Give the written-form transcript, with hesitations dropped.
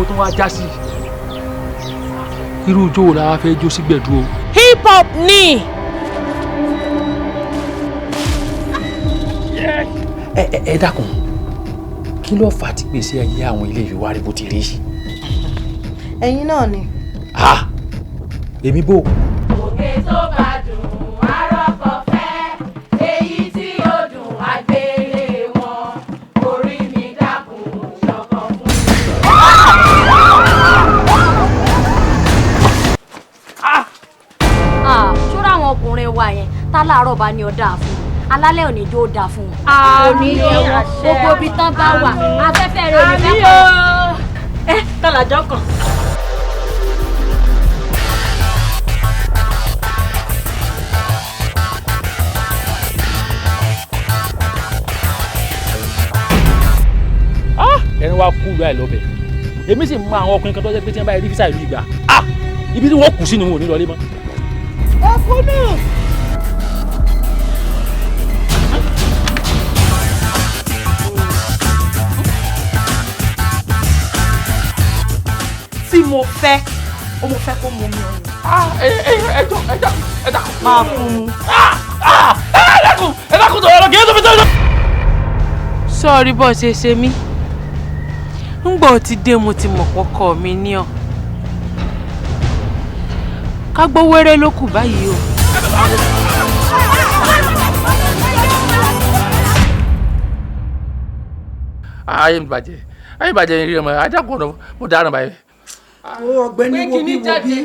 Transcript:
tún wá já sí irú ijó wo la wá fẹ́ jó sí gbẹ̀du o. Hip hop ni. Ẹ ẹ ẹ dákun, kí ló fà á tí gbèsè ayé àwọn ilé ìwé wa rí bó ti rí? Ẹ̀yin náà ni. Ah, èmi bò. Òkè tó bá dùn arọ́kọ fẹ́, èyí tí ó dùn àgbélé wọn. Orí mi dákun ṣọkọ fún mi. Ṣọ́ra àwọn ọkùnrin wa yẹn tá láàárọ̀ bá ní ọ̀dà fún wọn, alálẹ̀ òní jó dáa fún wọn. Òní yẹ wọn gbogbo ibi tán bá wà, afẹ́fẹ́ rẹ̀ ò ní fẹ́ kọ́. Ẹ tọ́lájọ́ kan. Ẹni wa kú ìlú àìlọ́bẹ̀, èmi sì mọ àwọn ọkùnrin kan tó jẹ́ pé tí wọ́n bá rí físà ìlú ìgbà, ah, ibi tí wọ́n kù sí ni wọn ò ní lọlé mọ́. Okunu. Tí mo fẹ́, ó mo fẹ́ kó mu mi ọyàn. Ẹ ẹ ẹ jọ, ẹ jọ, ẹ dákun. Máa fún un. Ẹ dákun, ẹ dákun, tọ̀rọ̀ kí ẹ tó fi tó. Sọ́ọ̀rí bọ́ ṣe ṣe mí. Ńgbà ó ti dé, mo ti mọ̀ pọ́kọ mi ní ọ. Ká gbọ́ wẹ́rẹ́ ló kù báyìí o. Ayé mi bàjẹ́, ayé mi bàjẹ́, rí ọmọ adágún ọ̀nà, mo dáràn báyìí. Ó ọ̀gbẹ́ni, wo bí, wo bí.